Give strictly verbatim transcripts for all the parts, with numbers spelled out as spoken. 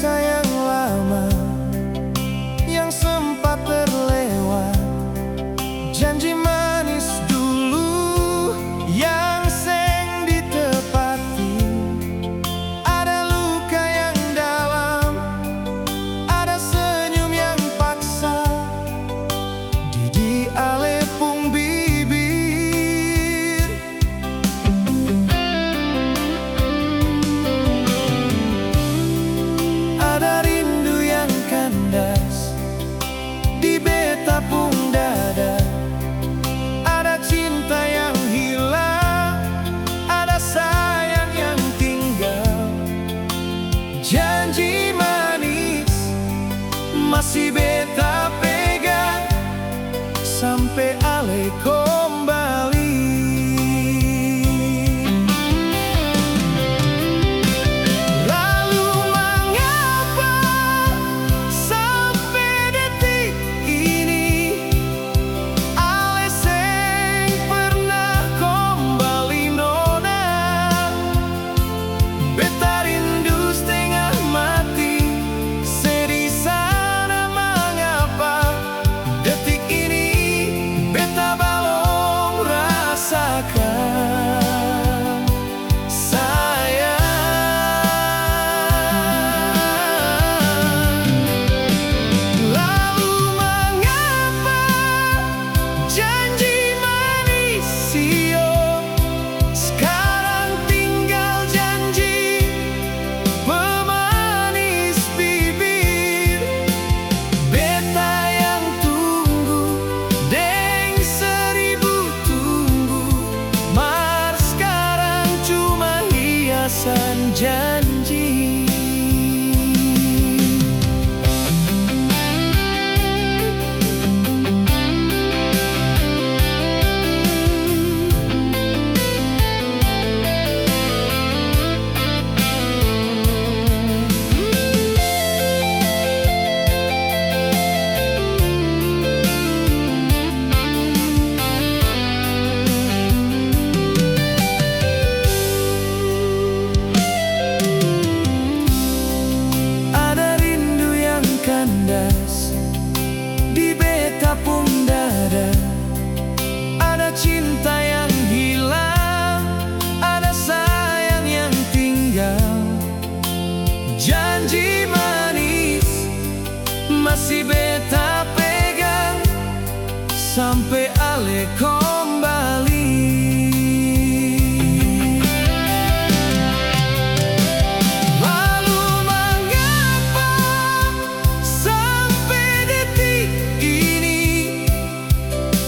yang lama yang sempat terlewat, janji manis dulu yang seng ditepati. Ada luka yang dalam, ada senyum yang paksa, di, di ale pung bibir. Ada rindu yang kandas di beta pung dada. Ada cinta yang hilang, ada sayang yang tinggal. Janji manis masih beta pegang sampe ale kombali. Lalu mangapa sampe detik ini ale seng pernah kombali, nona? Beta rindu stenga mati, se di sana mangapa detik ini beta balom rasakan, sayang. Lalu mangapa janji manis, iyo, skarang tinggal janji pemanis bibir. Beta yang tunggu deng seribu tunggu, mar skarang cuma hiasan janji. Ada rindu yang kandas di beta pung dada. Ada cinta yang hilang, ada sayang yang tinggal. Janji manis masih beta pegang sampe ale kombali. Lalu mangapa sampe detik ini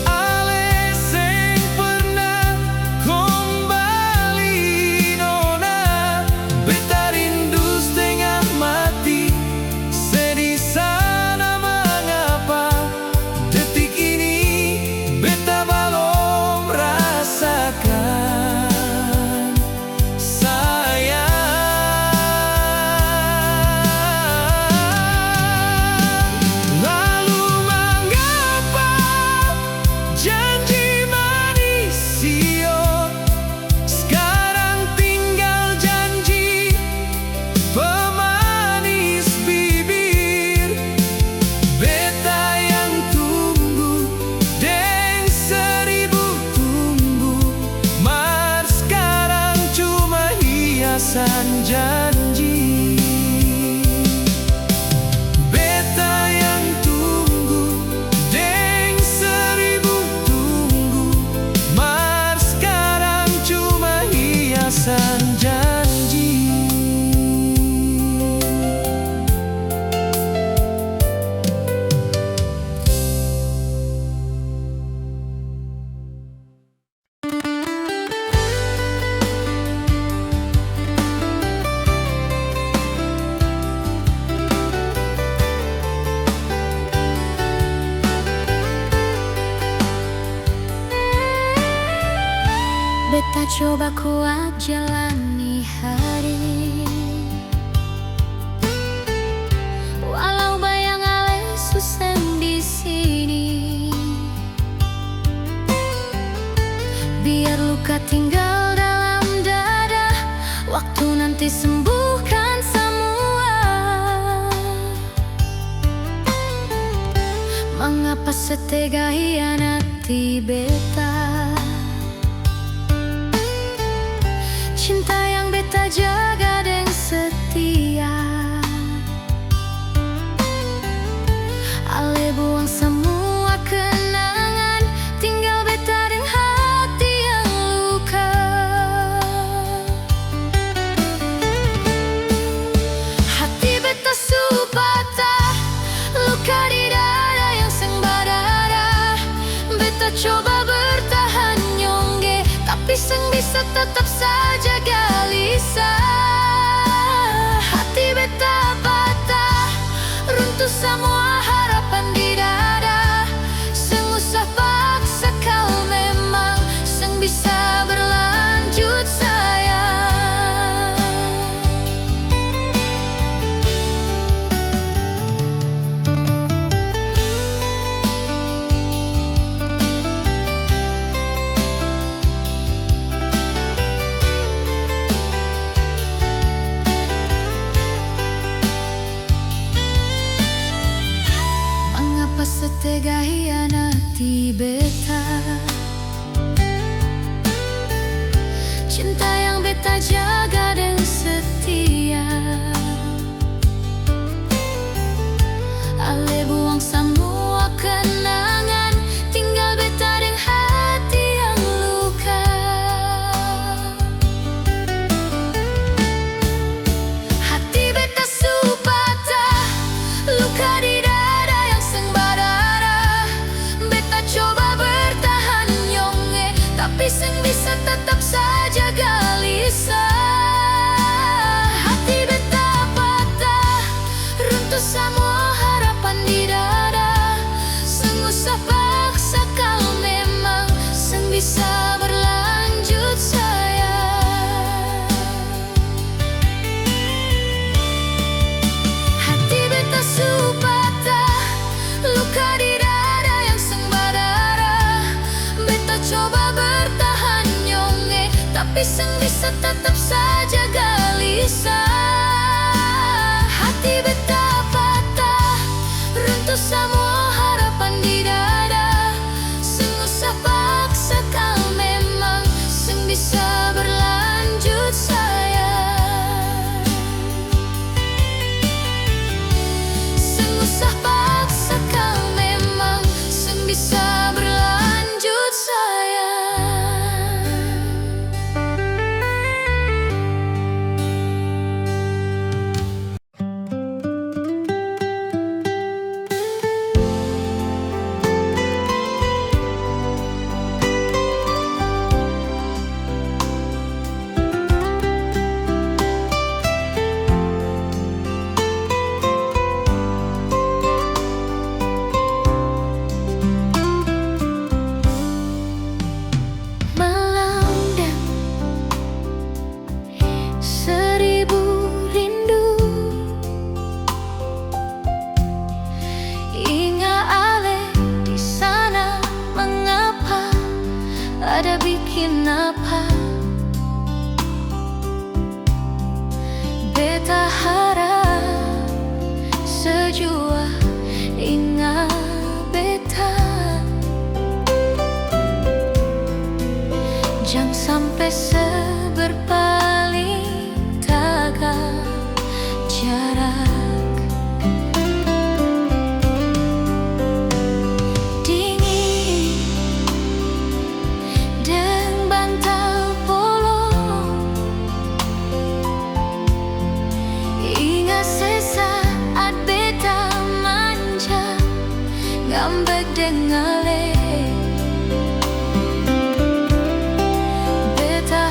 ale seng pernah kombali, nona? Beta rindu stenga mati, se di sana mangapa detik ini beta balom rasakan, sayang. Lalu mangapa janji manis, iyo, skarang tinggal janji pemanis bibir? Beta yang tunggu deng seribu tunggu, mar skarang cuma hiasan janji. Beta yang tunggu deng seribu tunggu, mar skarang cuma hiasan janji. Beta coba kuat jalani hari, walau bayang ale su seng di sini. Biar luka tinggal dalam dada, waktu nanti sembuhkan samua. tega hianati beta. Cinta yang beta jaga deng setia. Ale buang samua kenangan, tinggal beta deng hati yang luka. Hati beta su patah, luka di dada yang seng badarah. Beta coba bertahan nyongge, tapi seng bisa, tetap saja galisa. Hati beta patah, runtuh samua harapan di dada. Seng usah paksa kal memang seng bisa berlanjut, sayang. Mangapa se tega hianati beta? Cinta yang beta jaga deng setia. Ale buang samua kenangan, tinggal beta deng hati yang luka. Hati beta su patah, luka di dada yang seng badarah. Beta coba bertahan nyongge, tapi seng bisa, tetap saja galisa. Hati beta patah, runtuh samua harapan di dada. Seng usah paksa kal memang seng bisa berlanjut, sayang. Hati beta su patah, luka di dada yang seng badarah. Beta coba bertahan nyongge, tapi seng bisa, tetap saja galisa. Hati beta patah, runtuh samua harapan di dada. Seng usah paksa kal memang seng bisa berlanjut, sayang. Seng usah paksa kal memang seng bisa berlanjut, sayang. Malam deng seribu rindu. Inga ale di sana mengapa, ada bikin apa? Beta harap se jua inga beta. Jang sampe se berpaling taga jarak. Dingin deng bantal polo. Inga sesaat beta manja, ngambek deng ale. Beta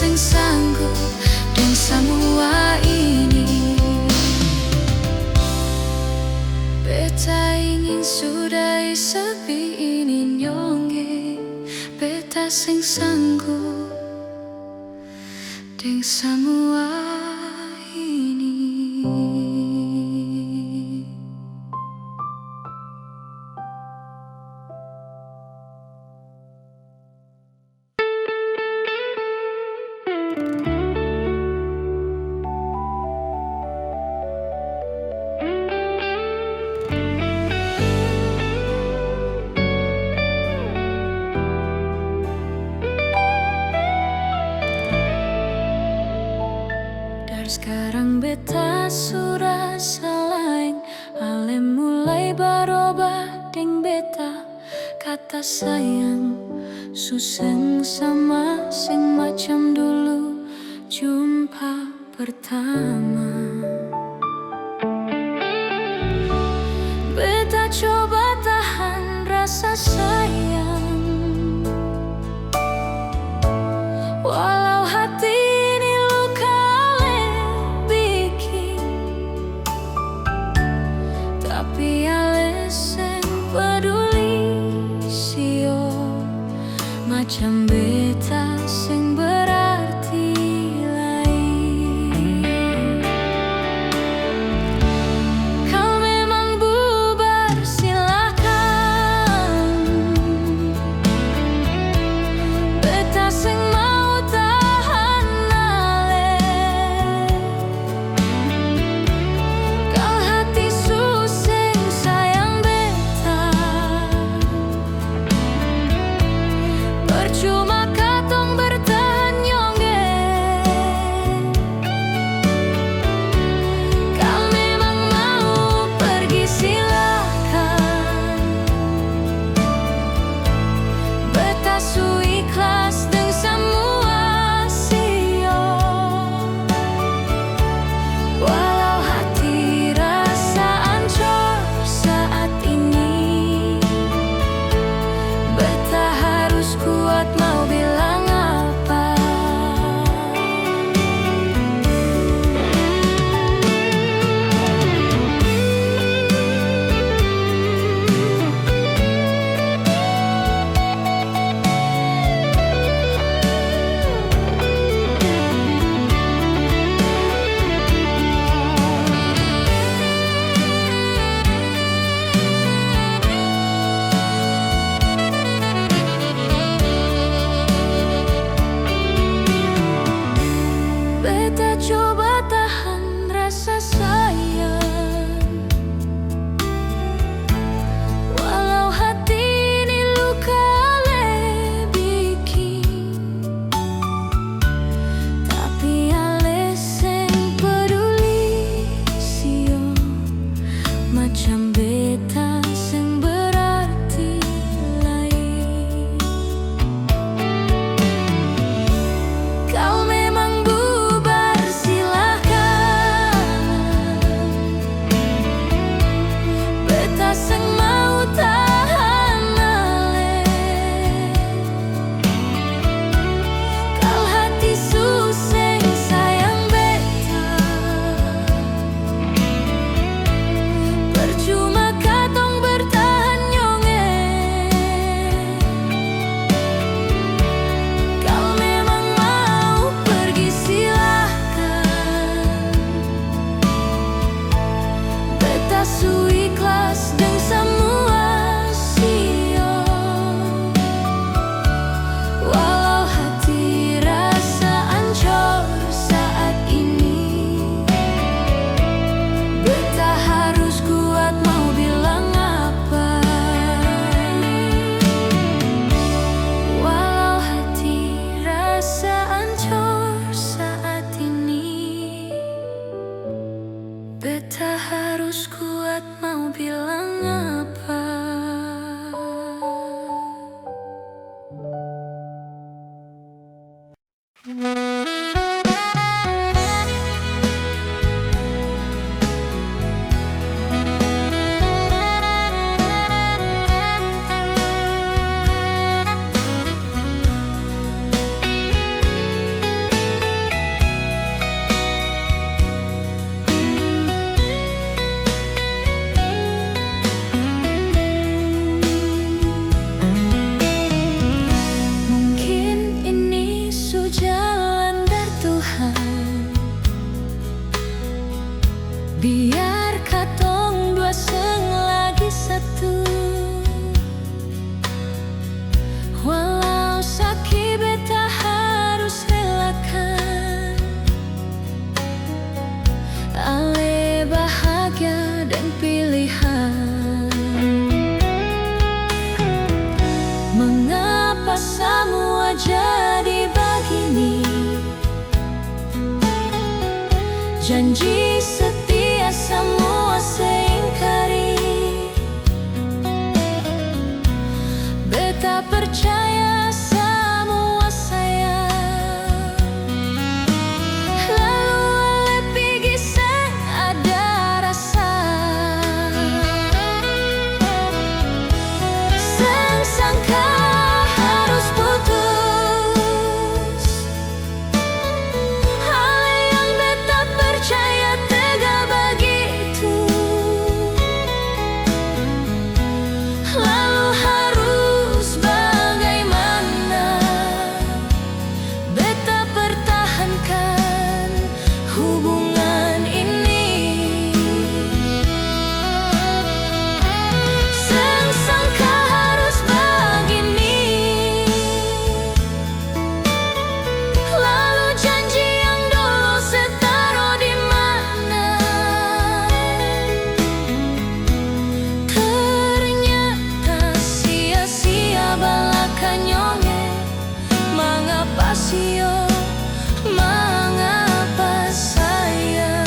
seng sanggup deng samua ini. Beta ingin sudahi sepi ini, nyongge. Beta seng sanggup deng samua ini. Dari skarang beta su rasa laeng, ale mulai baroba deng beta. Kata sayang su seng sama, seng macam dulu jumpa pertama. Beta coba tahan rasa sayang, walau hati ini luka ale biking. Tapi ale seng peduli, sio, macam beta seng berarti lai. Janji setia samua se ingkari. Beta percaya samua sayang. Lalu ale pigi seng ada rasa. Seng sangka harus putus. Hal yang beta percaya tega bagitu. Lalu harus bagaimana? Beta pertahankan hubungan ini. Seng sangka harus bagini. Lalu janji yang dolo se taro di mana? Ternyata sia-sia balakang nyonge. Mangapa sio, mangapa sayang?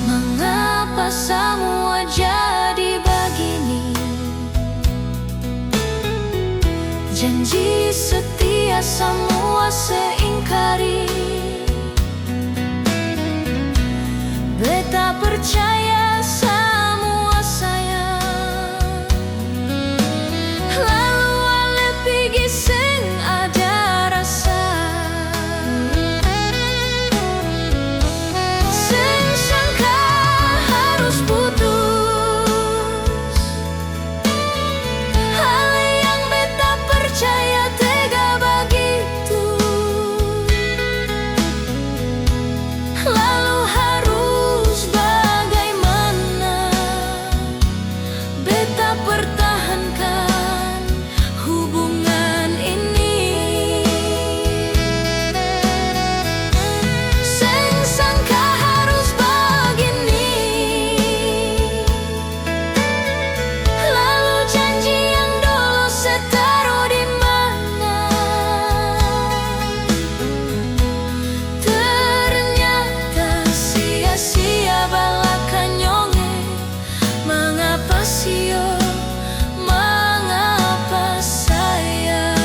Mangapa samua jadi bagini? Janji setia samua se ingkari. Beta percaya samua sayang. Lalu ale pigi seng ada rasa. Seng sangka harus putus. Hal yang beta percaya tega bagitu. Lalu harus bagaimana? Beta pertahankan hubungan ini. Seng sangka harus bagini. Lalu janji yang dolo se taru di mana? Ternyata sia-sia balakang nyonge. Mangapa sio, mangapa sayang?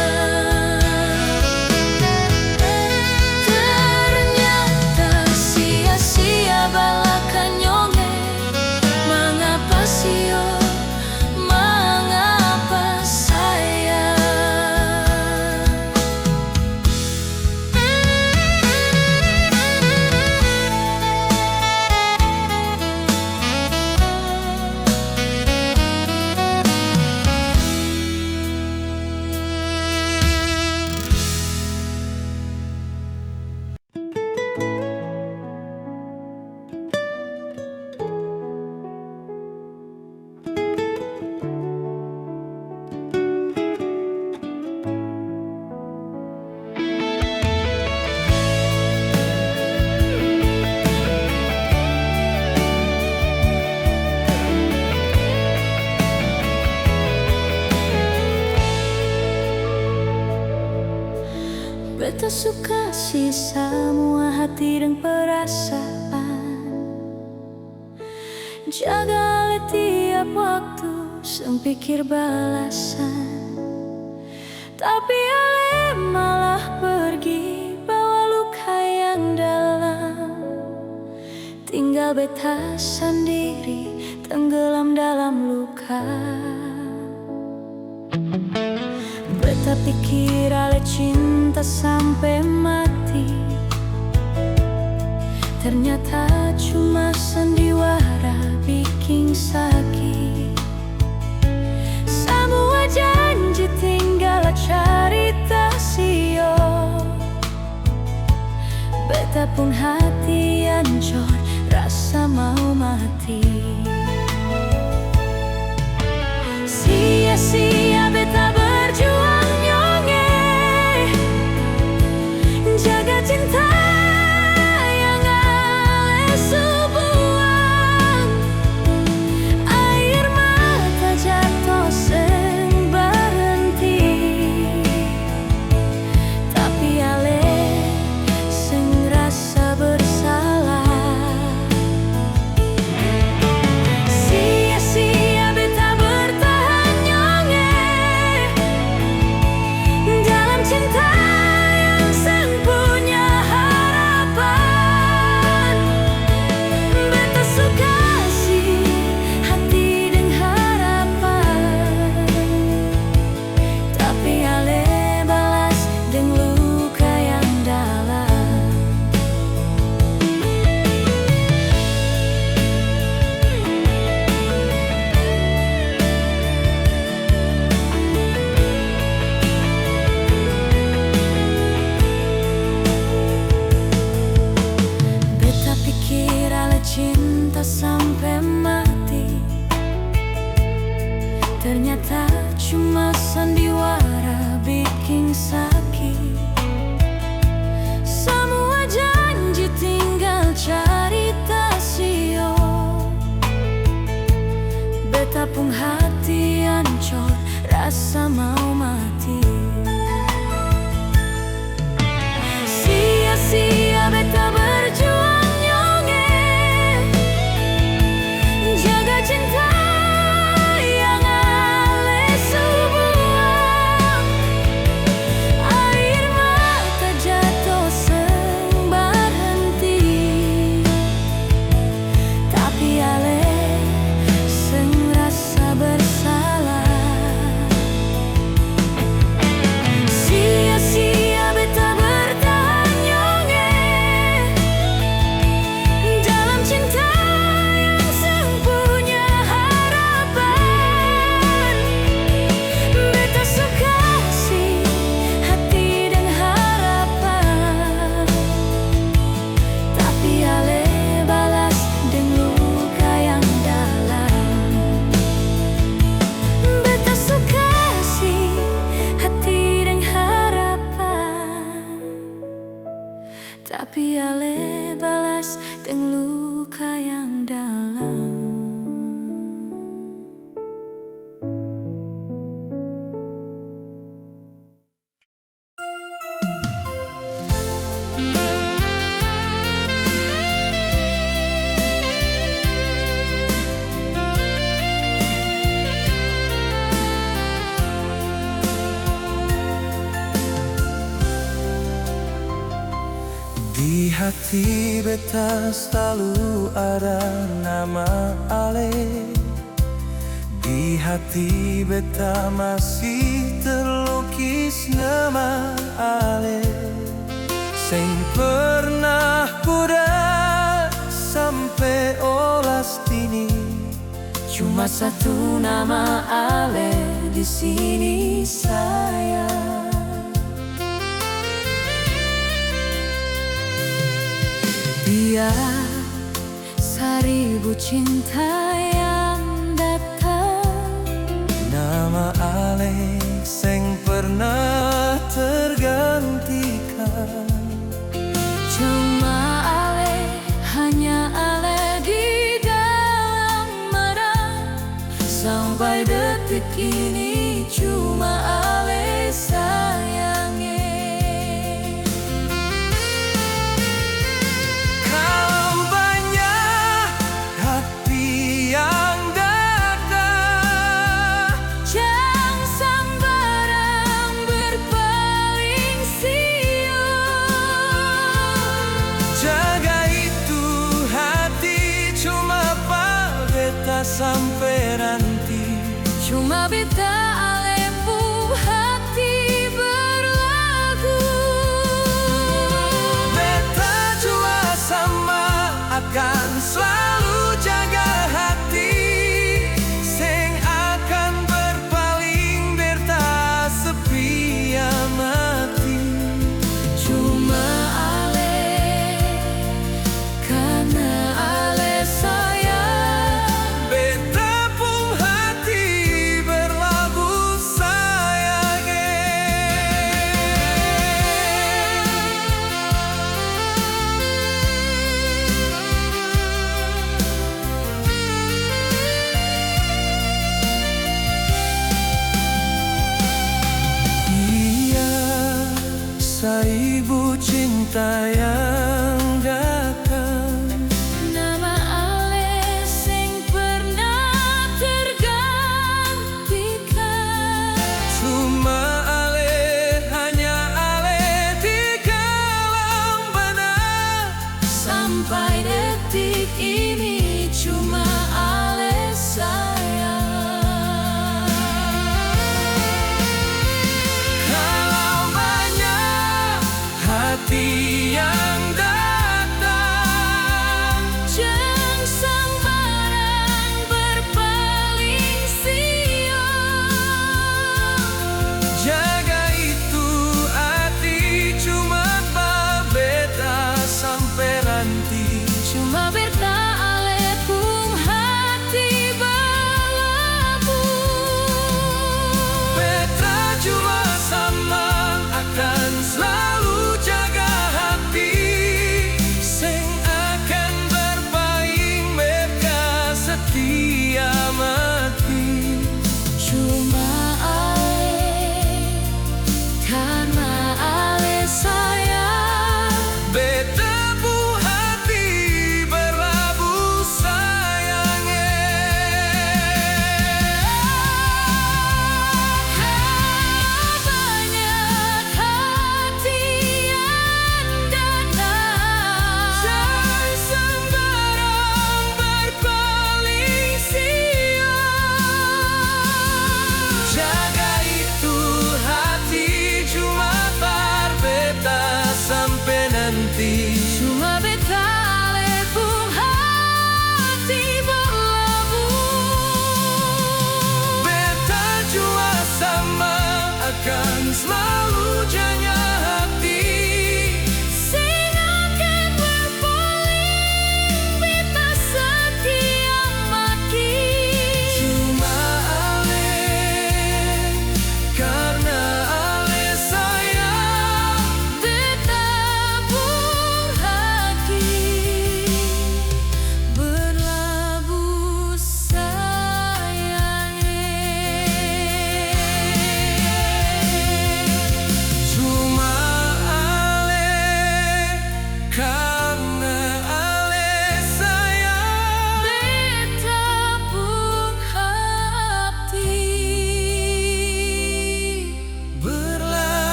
Ternyata sia-sia balakang nyonge. Mangapa sio, mangapa sayang? Beta su kasi samua hati deng perasaan. Jaga ale tiap waktu, seng pikir balasan. Tapi ale malah pergi bawa luka yang dalam. Tinggal beta sandiri tenggelam dalam luka. Beta pikir ale cinta sampe mati, ternyata cuma sandiwara biking saki. Samua janji tinggal carita sio. Beta pung hati pung hati ancor, rasa mau mati. Sia-sia beta berjuang nyong e, jaga cinta yang ale su buang. Air mata jato seng barhenti, tapi ale seng rasa bersalah. Sia-sia beta bertahan nyong e, dalam cinta yang seng punya harapan. Beta su kasi hati deng harapan, tapi ale balas deng luka yang dalam. Beta su kasi hati deng harapan, tapi ale balas deng luka yang dalam. Di hati beta slalu ada nama ale. Di hati beta masih terlukis nama ale. Seng pernah pudar sampe oras ini. Cuma satu nama ale di sini, sayang. Biar saribu cinta yang datang, nama ale seng pernah tergantikan. Cuma ale, hanya ale di dalam mana. Sampai detik ini cuma ale sayang e. Kalau banyak hati yang datang, jang sambarang berpaling siang. Jaga itu hati cuma pa beta sampe nanti. Cuma beta ale pung hati berlagu. Beta jua sama akan slalu jaga hati, seng akan berpaling, beta setia mati. Cuma ale, karna ale sayang, beta pung hati berlabuh sayang e. Iya, saibu cinta yang datang. Nama ale seng pernah tergantikan. Cuma ale, hanya ale di dalam bana. Sampai detik ini cuma ale sayang. Kalau banyak hati yang datang, jang sambarang berpaling siang. Jaga itu hati cuma pa beta sampe nanti. Cuma beta ale pung hati balabuh. Beta jua sama akan slalu jaga hati,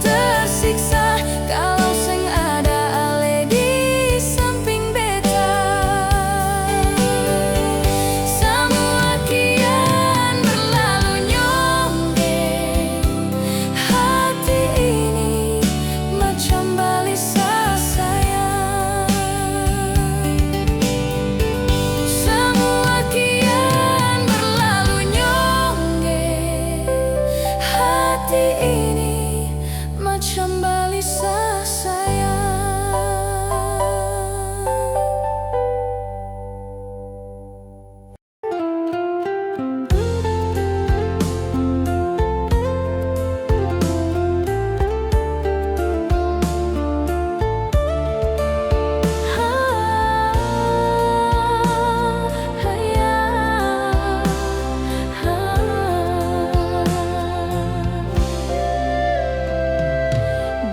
tersiksa kalau seng ada ale di samping beta. Samua kian berlalu nyongge, hati ini macam balisa sayang. Samua kian berlalu nyongge, hati ini macam balisa sayang.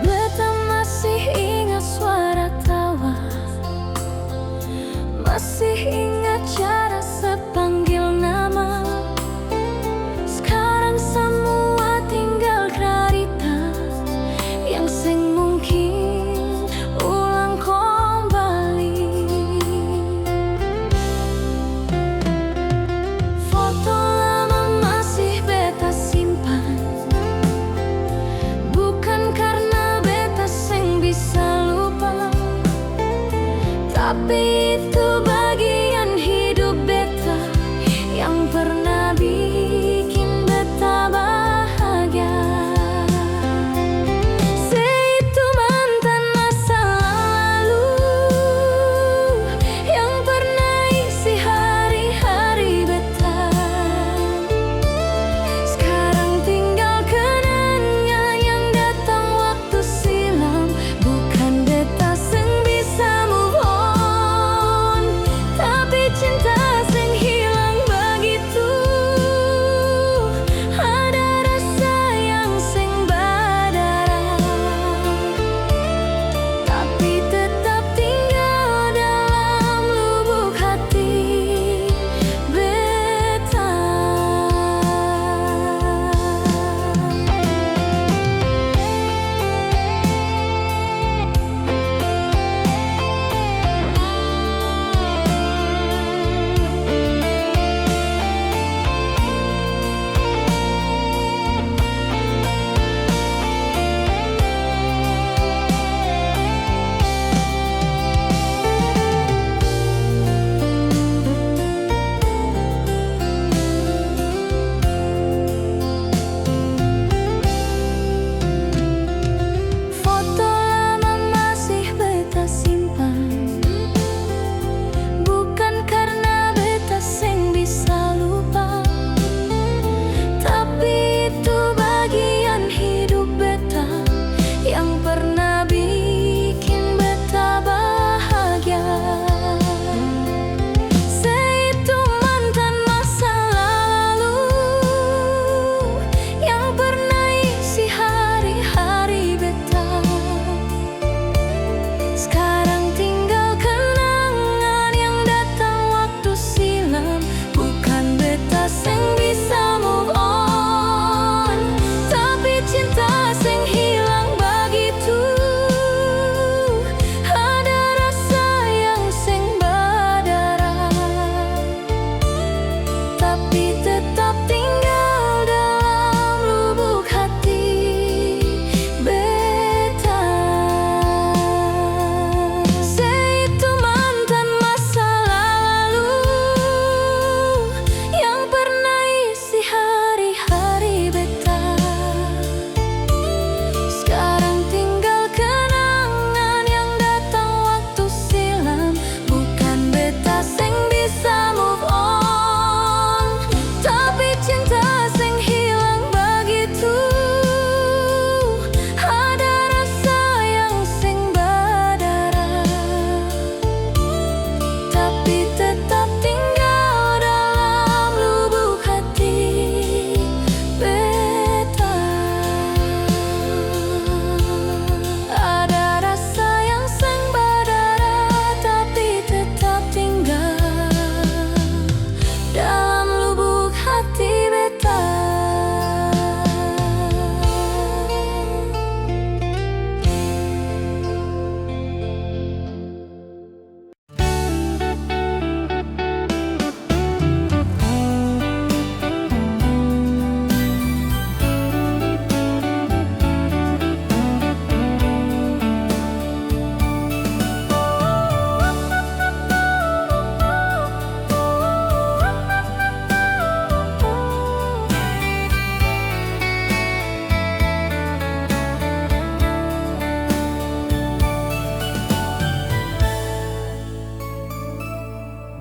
Beta masih ingat suara tawa, masih ingat cara se panggil nama. Skarang samua tinggal carita yang seng mungkin ulang kombali. Foto lama masih beta simpan, bukan karna beta seng bisa lupa, tapi itu bagian hidup beta yang pernah bikin beta bahagia. Se itu mantan masa lalu yang pernah isi hari-hari beta. Skarang tinggal kenangan yang datang waktu silam. Bukan beta seng bisa move on,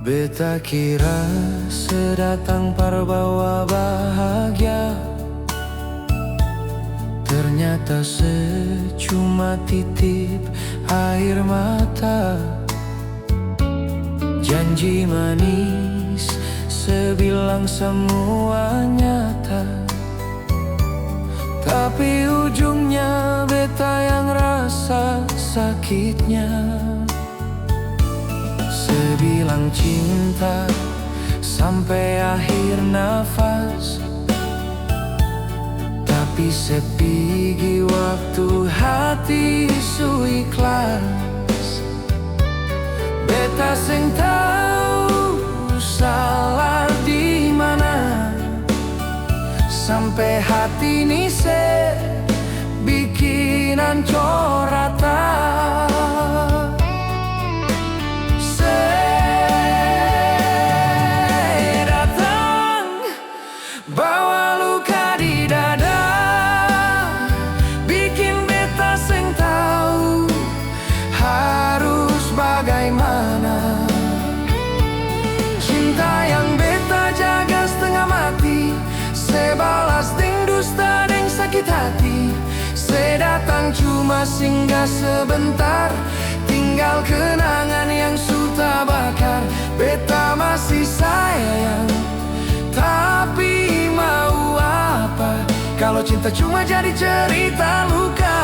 Beta kira se datang par bawa bahagia, ternyata se cuma titip air mata. Janji manis se bilang samua nyata, tapi ujungnya beta yang rasa sakitnya. Se bilang cinta sampe akhir nafas, tapi se pigi waktu hati su ikhlas. Beta seng tau sala di mana, sampe hati ni se bikin ancor rata. Se datang bawa luka di dada, bikin beta seng tau harus bagaimana. Cinta yang beta jaga stenga mati, se balas deng dusta deng sakit hati. Se datang cuma singgah sebentar, tinggal kenangan yang su tabakar. Beta masih sayang, tapi mau apa kalo cinta cuma jadi cerita luka?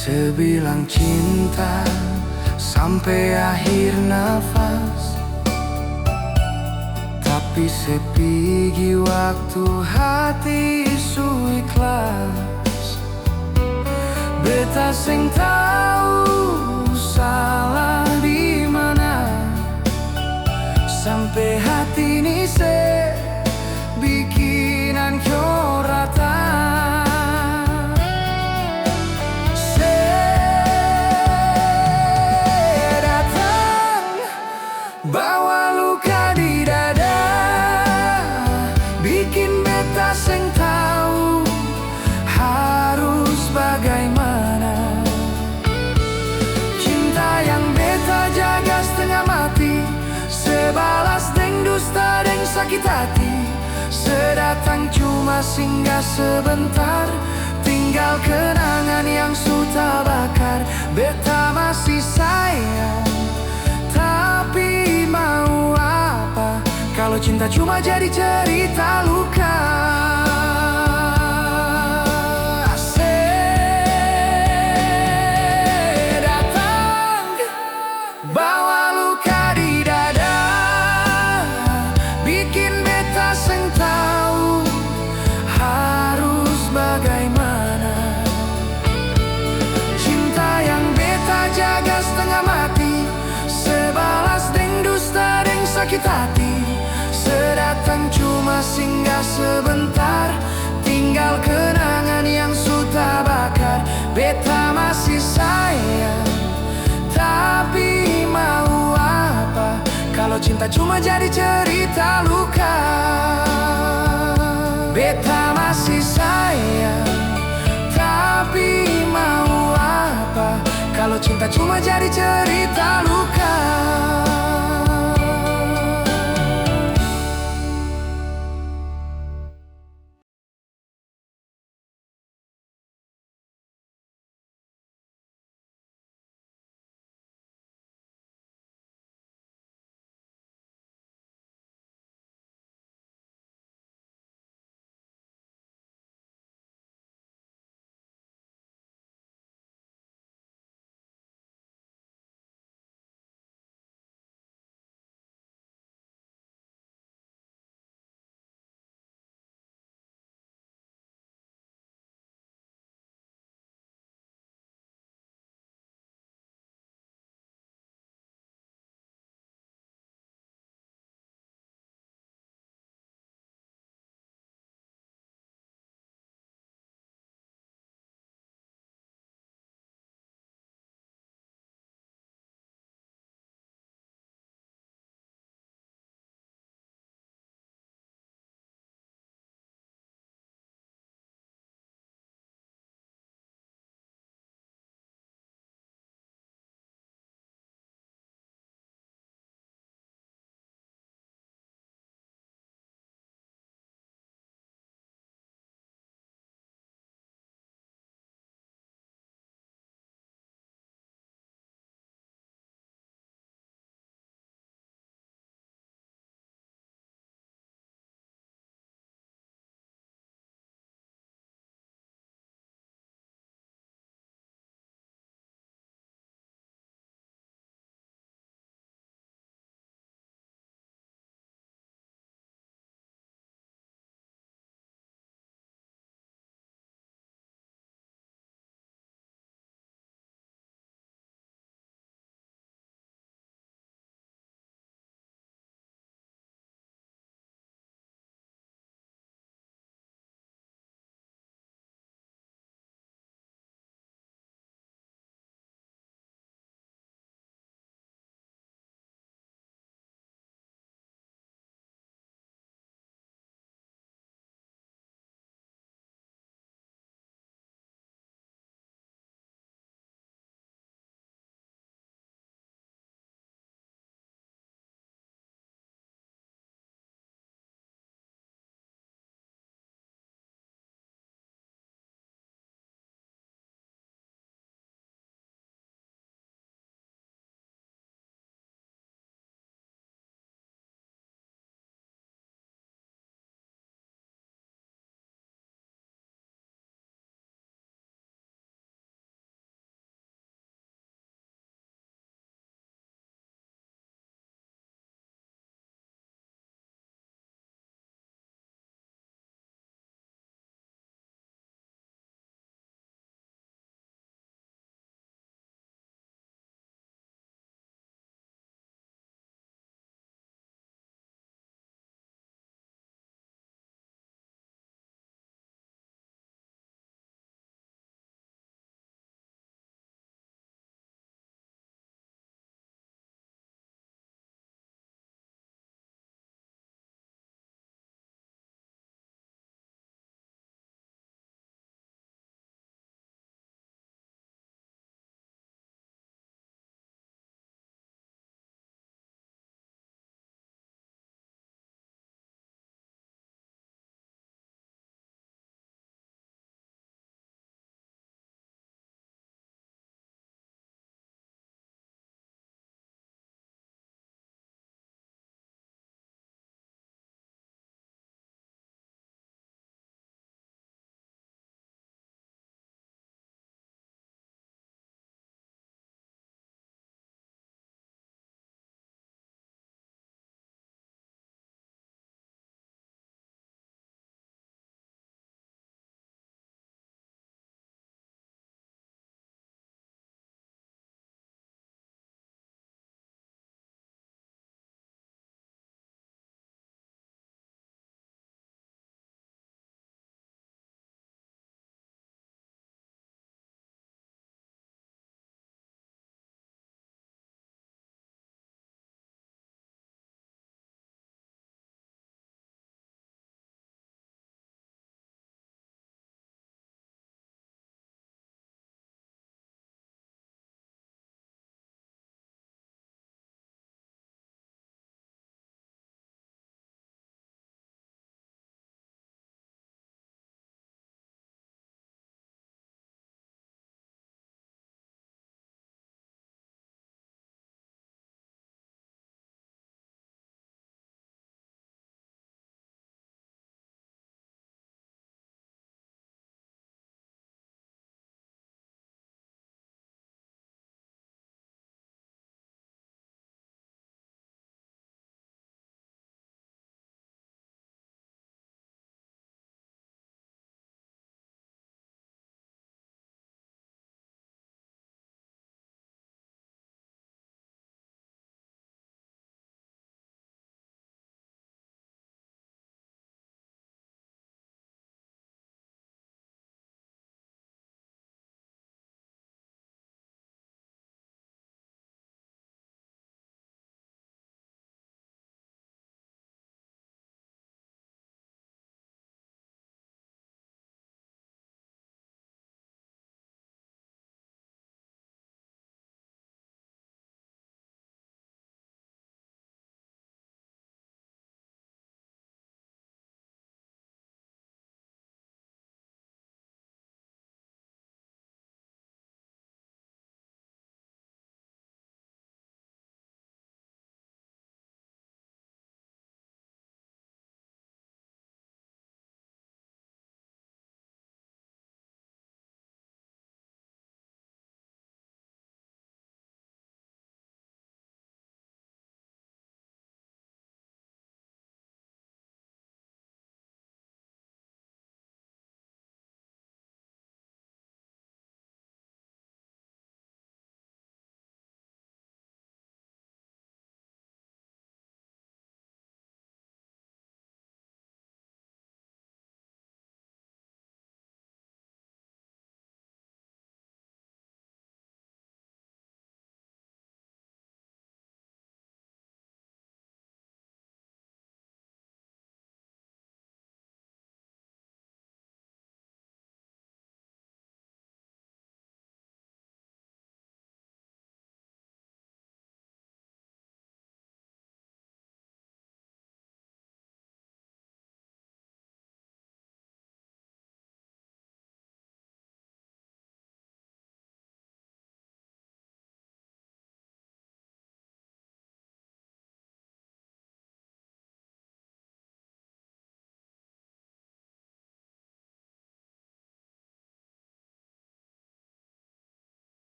Se bilang cinta sampe akhir nafas, tapi se pigi waktu hati su ikhlas. Beta seng tau sala di mana, sampe hati ni se bikin ancor rata. Se datang bawa luka di dada, bikin beta seng tau harus bagaimana. Cinta yang beta jaga stenga mati, se balas deng dusta deng sakit hati. Se datang cuma singgah sebentar, tinggal kenangan yang su tabakar. Beta masih sayang, tapi mau apa kalo cinta cuma jadi cerita luka? Se datang bawa luka di dada, bikin beta seng tau harus bagaimana. Cinta yang beta jaga stenga mati, se balas deng dusta deng sakit hati. Se datang cuma singgah sebentar, tinggal kenangan yang su tabakar. Beta masih sayang, tapi mau apa kalo cinta cuma jadi cerita luka? Beta masih sayang, tapi mau apa kalo cinta cuma jadi cerita